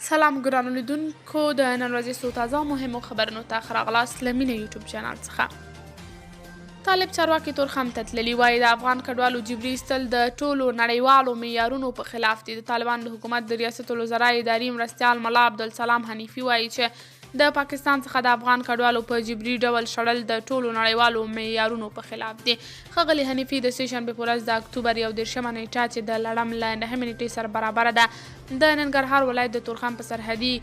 سلام ګرانو لیدونکو، د نن ورځې څو تازه او مهمو خبرونو ته ښه راغلاست له مینه یوټیوب چینل څخه. طالب چارواکي تورخم ته تللي، وایي د افغان کډوالو جبري ایستل د ټولو نړیوالو معیارونو په خلاف دي. د طالبانو د حکومت د ریاست الوزرا اداري مرستیال ملا عبدالسلام حنیفي وایي چې د پاکستان څخه د افغان کډوالو په جبري ډول شړل د ټولو نړیوالو معیارونو په خلاف دي. ښاغلي حنیفي د سې شنبې په ورځ د اکتوبر 31مه نېټه چې د لړم له 9مې نېټې سره برابره ده، د ننګرهار ولایت د تورخم په سرحدي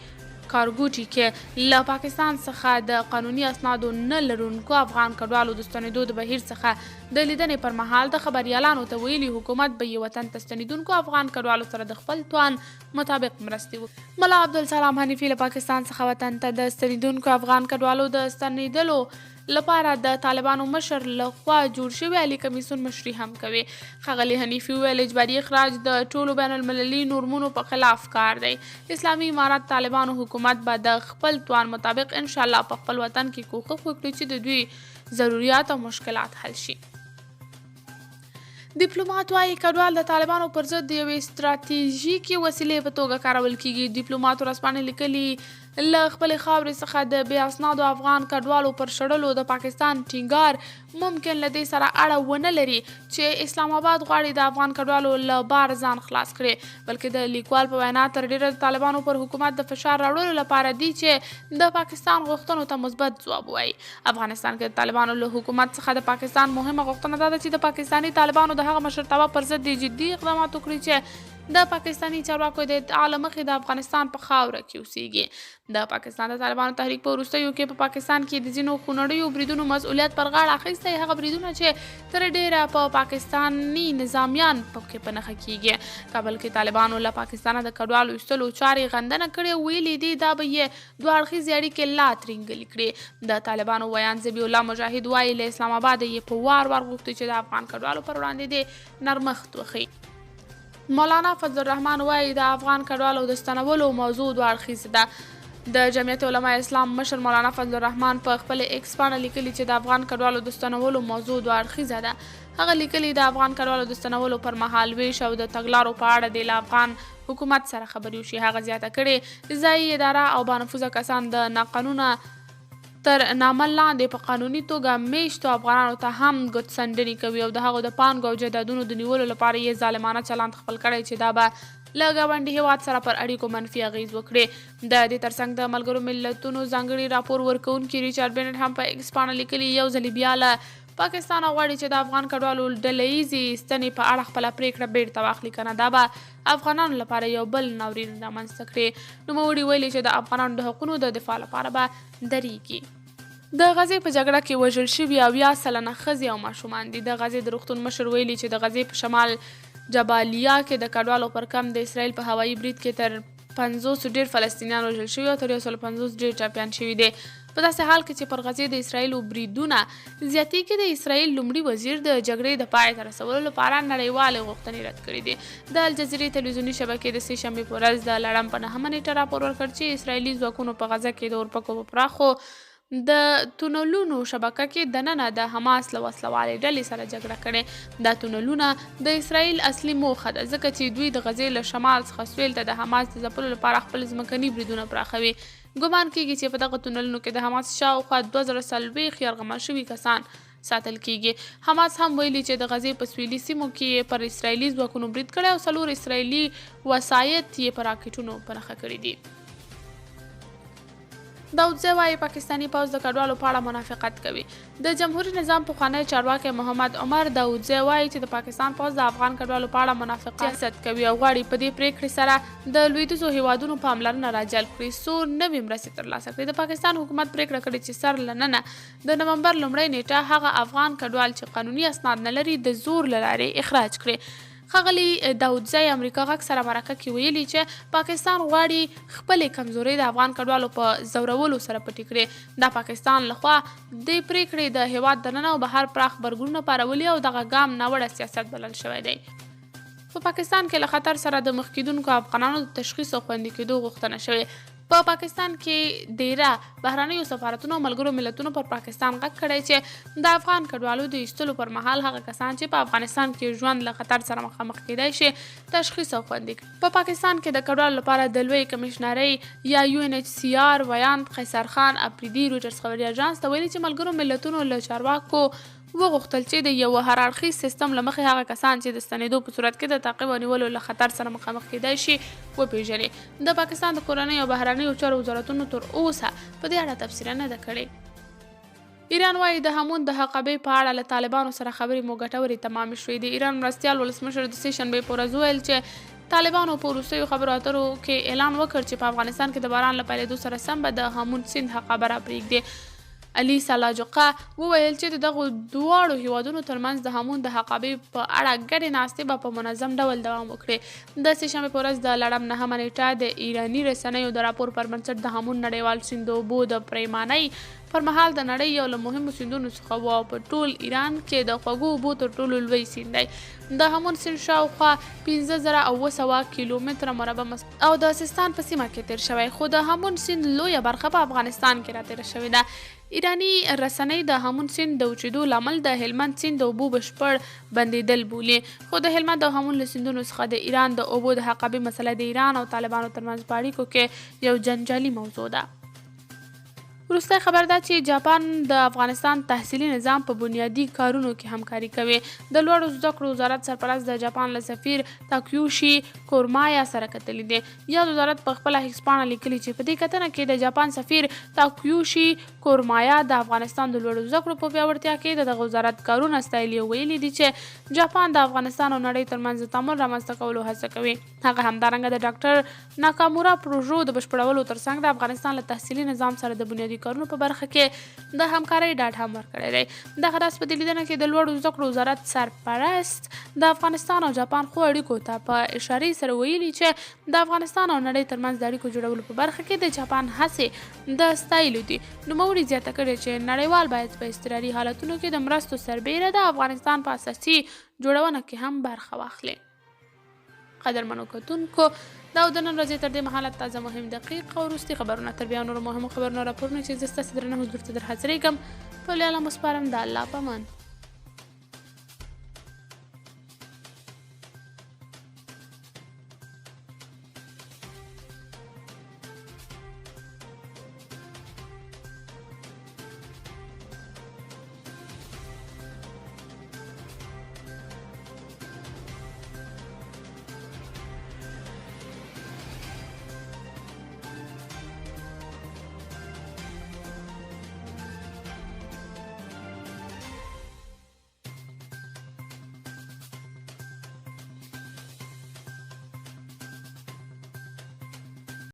کارګوټي کې له پاکستان څخه د قانوني اسنادو نه لرونکو افغان کډوالو د ستنېدو د بهیر څخه د لیدنې پر مهال د خبریالانو ته ویلي، حکومت به یې وطن ته ستنېدونکو افغان کډوالو سره د خپل توان مطابق مرستې وکړي. ملا عبدالسلام حنیفي له پاکستان څخه وطن ته د ستنېدونکو افغان کډوالو د ستنېدلو لپاره د طالبانو مشر له خوا جوړ شوي عالي کمیسیون مشري هم کوي. ښاغلي حنیفي وویل، اجباري اخراج د ټولو بین المللي نورمونو په خلاف کار دی. اسلامي امارت طالبانو حکومت به د خپل توان مطابق انشاالله په خپل وطن کې کوښښ وکړي چې د دوی ضروریات او مشکلات حل شي. دیپلومات وايي، کډوال د طالبانو پر ضد د یوې ستراتیژیکې وسیلې په توګه کارول کیږي. دیپلومات ورځپاڼې لیکلي، له خپلې خاورې څخه د بې اسنادو افغان کډوالو پر شړلو د پاکستان ټینګار ممکن له دې سره اړه ونه لري چې اسلام آباد غواړي د افغان کډوالو له بار ځان خلاص کړي، بلکې د لیکوال په وینا تر ډېره د طالبانو پر حکومت د فشار راوړلو لپاره دي چې د پاکستان غوښتنو ته مثبت ځواب ووایي. افغانستان کې د طالبانو له حکومت څخه د پاکستان مهمه غوښتنه دا ده چې د پاکستاني طالبانو د هغه مشرتابه پر ضد دې جدي اقدامات وکړي چې د پاکستاني چارواکو د ادعا له مخې د افغانستان په خاوره کې اوسیږي. د پاکستان د طالبانو تحریک په وروستیو کې په پاکستان کې د ځینو خونړیو بریدونو مسؤلیت پر غاړه اخیستی، هغه بریدونه چې تر ډېره په پاکستاني نظامیان پکې په نښه کیږي. کابل کې طالبانو له پاکستانه د کډوالو ایستلو چارې غندنه کړې او ویلي دي دا به یې دوه اړخیزې اړیکې لا ترینګلې کړي. د طالبانو ویاند ذبیح الله مجاهد وایي، له اسلام آباده یې په وار وار غوښتي چې د افغان کډوالو پر وړاندې دې نرمښت وښيي. مولانا فضل الرحمن وایي، د افغان کډوالو د ستنولو موضوع دوه اړخیزه ده. د جمعیت علماء اسلام مشر مولانا فضل الرحمن په خپل ایکس پاڼه لیکلي چې د افغان کډوالو د ستنولو موضوع دوه اړخیزه ده. هغه لیکلي، د افغان کډوالو د ستنولو پر مهال ویش او د تګلارو په اړه دې له افغان حکومت سره خبرې وشي. هغه زیاته کړې، ځایي اداره او بانفوذه کسان د ناقانونه تر نامه لاندې په قانوني توګه میشتو افغانانو ته هم ګوتڅنډنې کوي او د هغو د پانګو او جایدادونو د نیولو لپاره یې ظالمانه چلند خپل کړی چې دا به له ګاونډي هېواد سره پر اړیکو منفي اغېز وکړي. د دې ترڅنګ د ملګرو ملتونو ځانګړي راپور ورکوونکي ریچارډ بینټ هم په ایکس پاڼه لیکلي، یو ځل بیا له پاکستانه غواړي چې د افغان کډوالو ډله ییزې ستنې په اړه خپله پرېکړه بېرته واخلي، کنه دا به افغانانو لپاره یو بل ناورین رامنځته کړي. نوموړي ویلي چې د افغانانو د حقونو د دفاع لپاره به درېږي. د غزې په جګړه کې وژل شوي 70% ښځې او ماشومان دي. د غزې د روغتون مشر ویلي چې د غزې په شمال جبالیا کې د کډوالو پر کمپ د اسرائیل په هوایي برید کې تر 50 ډېر فلسطینیان وژل شوي او تر 150 ډېر ټپیان شوي دي. په داسې حال کې چې پر غزې د اسرائیلو بریدونه زیاتېږي، د اسرائیل لومړي وزیر د جګړې د پای ته رسولو لپاره نړیوالې غوښتنې رد کړې دي. د الجزیرې تلویزیوني شبکې د سې شنبې په ورځ د لړم په 9مه نېټه راپور ورکړ چې اسرائیلي ځواکونو په غزه کې د اورپکو په پراخو د تونلونو شبکه کې دننه د حماس له وسلهوالې ډلې سره جګړه کړې. دا تونلونه د اسرائیل اصلي موخه ده، ځکه چې دوی د غزې له شمال څخه سویل ته د حماس د ځپلو لپاره خپل ځمکني بریدونه پراخوي. ګمان کیږي چې په دغه تونلونو کې د حماس شاوخوا 2040 یرغمل شوي کسان ساتل کیږي. حماس هم ویلي چې د غزې په سویلي سیمو کې یې پر اسرائیلي ځواکونو برید کړی او 4 اسرائیلي وسایط یې په راکټونو په نښه کړي دي. داودزی وايي، پاکستاني پوځ د کډوالو په اړه منافقت کوي. د جمهوري نظام پخوانی چارواکی محمد عمر داودزی وايي چې د پاکستان پوځ د افغان کډوالو په اړه منافقت سیاست کوي او غواړي په دې پرېکړې سره د لویدیځو هېوادونو پاملرنه راجلب کړي څو نوې مرستې ترلاسه کړي. د پاکستان حکومت پرېکړه کړې چې سر له ننه د نومبر لومړۍ نېټه هغه افغان کډوال چې قانوني اسناد نه لري د زور له لارې اخراج کړي. ښاغلي داودزی امریکا غږ سره مرکه کې ویلي چې پاکستان غواړي خپلې کمزورۍ د افغان کډوالو په ځورولو سره پټې کړي. دا پاکستان لخوا دې پرېکړې د هېواد دننه او بهر پراخ غبرګونونه پارولي او دغه ګام ناوړه سیاست بلل شوی دی. په پاکستان کې له خطر سره د مخ کېدونکو افغانانو د تشخیص او خوندي کېدو غوښتنه شوې. په پاکستان کې دیره بهرنیو سفارتونو او ملګرو ملتونو پر پاکستان غږ کړی چې د افغان کډوالو د ایستلو پر مهال هغه کسان چې په افغانستان کې ژوند له خطر سره مخامخ کیدای شي تشخیص او خوندي کړي. په پاکستان کې د کډوالو لپاره د لویې کمشنرۍ یا یو این ایچ سي آر ویاند قیصر خان اپریدي رویټرز خبري اژانس ته ویلي چې ملګرو ملتونو له چارواکو وغوښتل چې د یوه هراړخیز سیستم له مخې هغه کسان چې د ستنېدو په صورت کې د تعقیب او نیولو له خطر سره مخامخ کېدای شي وپېژني. د پاکستان د کورنیو او بهرنیو چارو وزارتونو تر اوسه په دې اړه تبصره نه ده کړې. ایران وايي، د هامون د حقبې په اړه له طالبانو سره خبرې مو ګټورې تمامې شوې. د ایران مرستیال ولسمشر د سې شنبې په ورځ وویل چې طالبانو په وروستیو خبرو اترو کې اعلان وکړ چې په افغانستان کې د باران له پیلېدو سره سم به د هامون سیند حقبه راپرېږدي. علي سلاجقه وویل چې د دغو دواړو هیوادونو ترمنځ د هامون د حقابې په اړه ګډې ناستې به په منظم ډول دوام وکړي. د سې شنبې په ورځ د لړم نهمه نېټه د ایراني رسنیو د راپور پر بنسټ د هامون نړیوال سیند د اوبو د پریمانۍ پر مهال د نړۍ یو له مهمو سیندونو څخه و او په ټول ایران کې د خوږو اوبو تر ټولو لوی سیند دی. د هامون سیند شاوخوا 5700 کیلومتره مربع او د سیستان په سیمه کې تېر شوی، خو د هامون سیند لویه برخه په افغانستان کې راتېره شوې ده. ایراني رسنۍ د هامون سیند د وچېدو لامل د هلمند سیند د اوبو بشپړ بندېدل بولي، خو د هلمند او هامون له سیندونو څخه د ایران د اوبو د حقبې مسله د ایران او طالبانو ترمنځ په اړیکو کې یو جنجالي موضوع ده. وروستی خبر دا چې جاپان د افغانستان تحصیلي نظام په بنیادي کارونو کې همکاري کوي. د لوړو زده کړو وزارت سرپرست د جاپان له سفیر تاکیوشي کورمایا سره کتلي دي. یاد وزارت په خپله هیکسپاڼه لیکلي چې په دې کتنه کې د جاپان سفیر تاکیوشي کورمایا د افغانستان د لوړو زده کړو په پیاوړتیا کې د دغه وزارت کارونه ستایلي او ویلي دي چې جاپان د افغانستان او نړۍ ترمنځ د تعامل رامنځته کولو هڅه کوي. هغه همدارنګه د ډاکټر ناکامورا پروژو د بشپړولو ترڅنګ د افغانستان له تحصیلي نظام سره د بنیادي کارونو په برخه کې د همکارۍ ډاډ هم ورکړی دی. دغه راز په دې لیدنه کې د لوړو زده کړو وزارت سرپرست د افغانستان او جاپان ښو اړیکو ته په اشارې سره ویلي چې د افغانستان او نړۍ ترمنځ د اړیکو جوړولو په برخه کې د جاپان هڅې د ستایلو دي. نوموړي زیاته کړې چې نړیوال باید په اضطراري حالتونو کې د مرستو سربېره د افغانستان په اساسي جوړونه کې هم برخه واخلي. قدرمنو کتونکو دا او د نن ورځې تر دې مهاله تازه مهم دقیق او وروستي خبرونه تر بیا نورو مهمو خبرونو راپورونو چې زه ستاسو درنه حضور ته در حاضرېږم په لوی الله مو سپارم د الله په امان.